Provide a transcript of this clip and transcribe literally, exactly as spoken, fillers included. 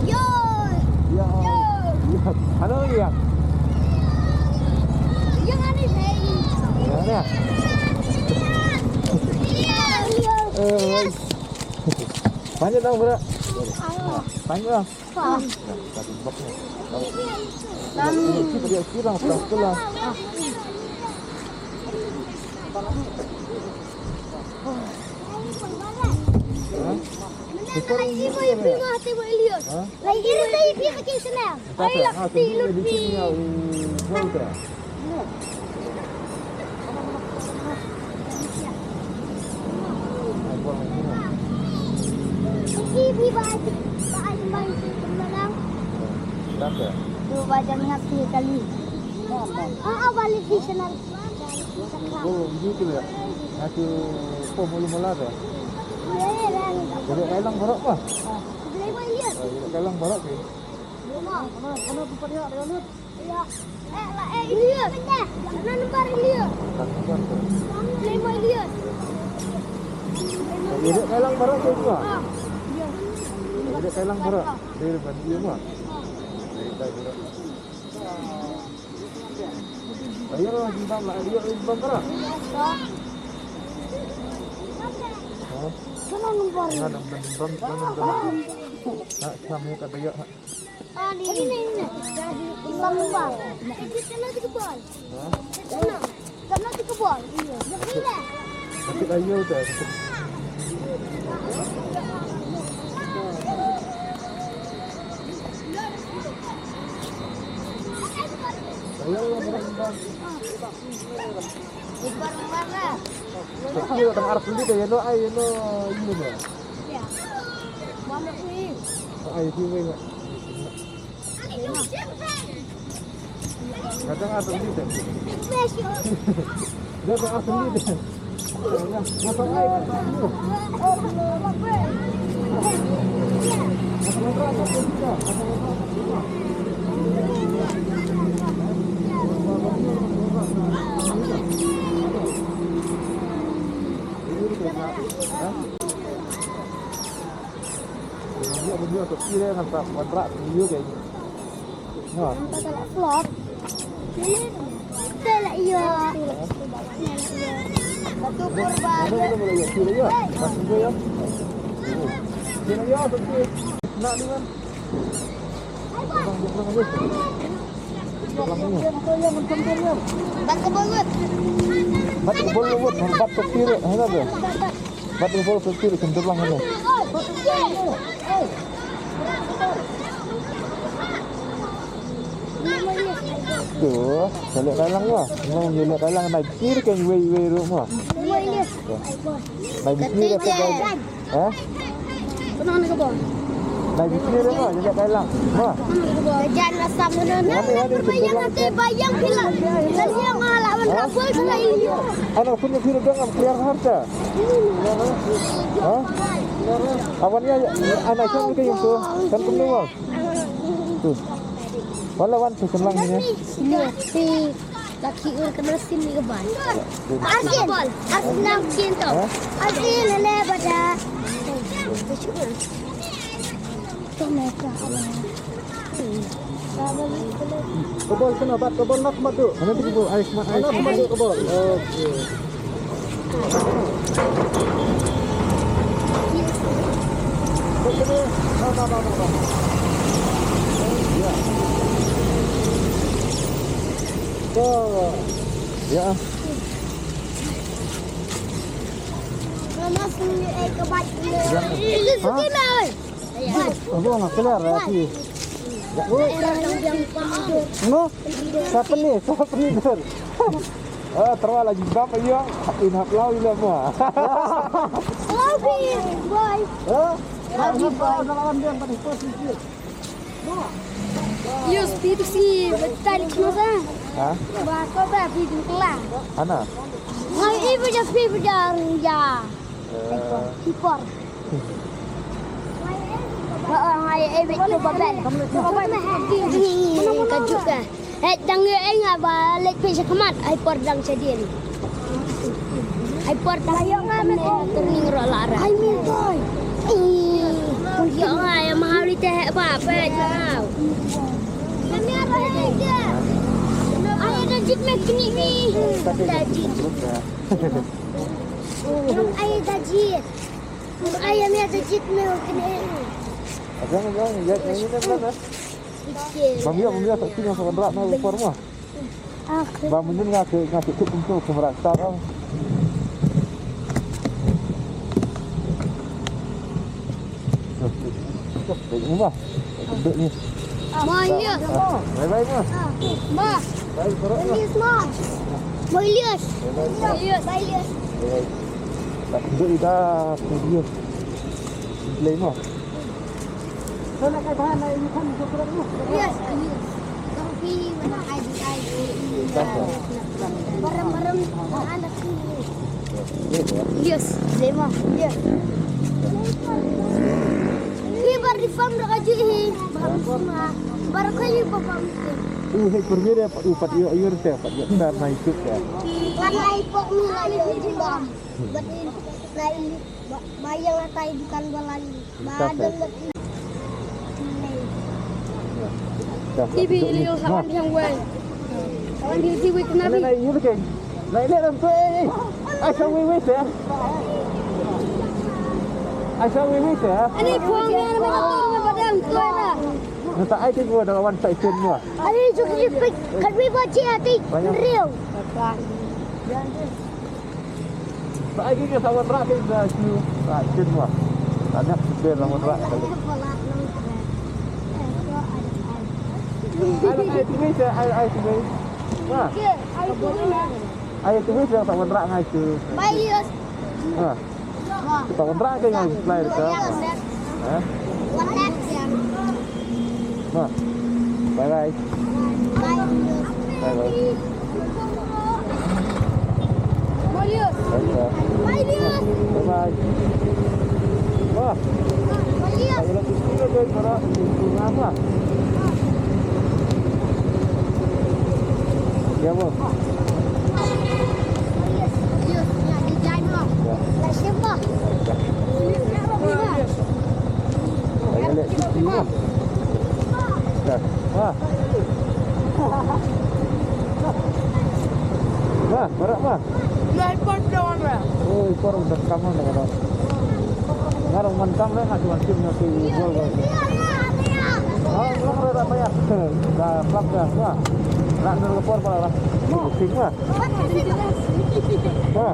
Yo. Yo. Yo. Ano ya? Yang aneh, Bang. Yang aneh? Yo. Eh, banyak dong, bro. Banyak dong. Wah. Nah, kita tembak nih. Kalau kita dia curang, pulang sekolah. Hah? Super ini ya? Hah? Lagi ini saya pergi ke sana. Ayo, ah, di sini, di sini, ya, di sini, ya. Kenapa? Tu baca ngap tiga kali. Ah, ah, balik di sana. Oh, gitu ya. Aku pun belum mulai dah. Jadi, elang barak apa? Boleh buat dia. Jadi, elang barak ke? Mana, mana tempat dia, dia lut? Iya. Eh, lah, eh, Ilyas. Mana nomor Ilyas? Nomor tu. Lima Ilyas. Jadi, elang barak ke apa? Ah, iya. Jadi, elang barak. Dia depan dia mah. Dia tak barak. Ayo, jimbang lah, ayo, jimbang lah. Hah? Sana nombor. Sana nombor, nombor, nombor. Nak sama kat dia. Ah, ni, ni, ni. Jimbang nombor. Itu sana tu kebal. Hah? Sana. Sana tu kebal. Iya. Sakit ayo dah. Tapi orang arah sendiri dah, ya, no, ai, ya, no, ini dah. Ya. Mana ni? Ai, itu, weh. Kadang arah sendiri dah. Kadang arah sendiri dah. Flop. Kita lah, iya. Satu purba. Nak dengan. Bat kebal lut. Bat kebal lut, bat kebal lut, hana ke? Bat kebal lut, kebal lut, kebal lut. Tu, jalek kalang wah. Mau jalek kalang naik kiri kan wei wei rumah. Naik kiri apa? Ha? Kenapa ni kebal? Dah gitu dia mah, dia tak kalang. Mah. Jangan asam dulu. Nanti, nanti, bayang, nanti bayang pula. Nanti yang lawan kabel selain dia. Anak punya kiri dong, keluar harta. Ha? Awan ya, anak siapa ke itu? Kan penuh, Bang. Tu. Wala wan tu kelang ni. Ni, si laki ur kena sin ni kebal. Arsin. Arsin nam sin tu. Ha? Arsin lele bada. Tu mereka. Kebal kena bat kebal nak madu. Mana tu kebal? Ai semat ai. Mana tu madu kebal? Okey. Ya. Mama sini ai kebat. Ha? Aduh, nak keluar lagi. No? Siapa ni? Siapa ni, Dur? Ah, terwala jibam ayo. Inap lau ila mua. Love you, boy. Ha? Love you, boy. Dalam dia pada posisi. Yo, speed si betul ni masa. Ha? Ba ko ba speed kelang. Ana. Hai, ibu ja speed ja. Hipor. Ha, hai, ibu tu babel. Kajuk ka. Eh, dang ye nga ba lek pe sha khmat, ai por dang sha dien. Ai por dang yo nga me ko turning ro la ra. Ai mi koi. Yo nga ya mahali te Papa, jangan. Kami ada aja. Ayah dah jit mek ni ni. Dah jit. Ayah dah jit. Ayah mi dah jit mek ni. Abang, abang, lihat yang ini mana? Bang Biak, Bang Biak, tak tinggal sama berat nak keluar mah. Ba mynnin nga khe, nga khe tup kumtu kumra star. Baik ni, Ma. Baik ni. Ma, ya. Bye bye, Ma. Ma. Bye, bye. Bye, bye. Bye, bye. Bye, bye. Tak tunjuk dah, serius. Play, Ma. Yes. Don't be when I, I, I, Barang-barang anak ni. Yes, Zema. Yes. Ni bar di farm dah kaju hi. Bar kali papa mungkin. Uh, hey, pergi deh, Pak. Uh, Pak, yuk, yuk, deh, Pak, yuk. Ntar naik truk, ya. Kan naik pok ni lah, yuk, di farm. Berarti naik Ba-, bayang atai bukan balani. Ba, ada lagi. Ibi liu sawan yang wei. Sawan di si wei kena bi. Naik, naik, you looking. Naik, naik, naik, naik. Ai, sawan wei, wei, sir. Ai, sawan wei, wei, sir. Ani puang ni, ani puang ni, badan tu ada. Nata ai, tinggal dalam one side turn ni. Ani, cukup, cukup. Kami baca hati. Banyak. Real. Sa ai ki sa wanrah ki da shu. Sa kin wa. Sa nyak shu ber sa wanrah ka le. Ai ai tu wei sa ai ai tu wei. Ha. Ai tu wei sa wanrah ngai tu. Bai lios. Ha. Sa wanrah ki ngai supply ka. Ha. Ma. Bye bye. Bye bye. Bye bye. Bye bye. Bye bye. Ma. Bye bye. Ya, Ma. Ya. Ayo, leh, sini, Ma. Dah. Ma. Ma, barak, Ma. Lah, ipar dah, Ma. Oh, ipar dah kamu dah, Ma. Ngarang mantang lah, nggak cuma tim, nggak cuma gol, gol. Ah, ulang dah, dah payah. Dah, klap dah, Ma. Nak nunggu lepor, pala lah. Tim, Ma. Ma.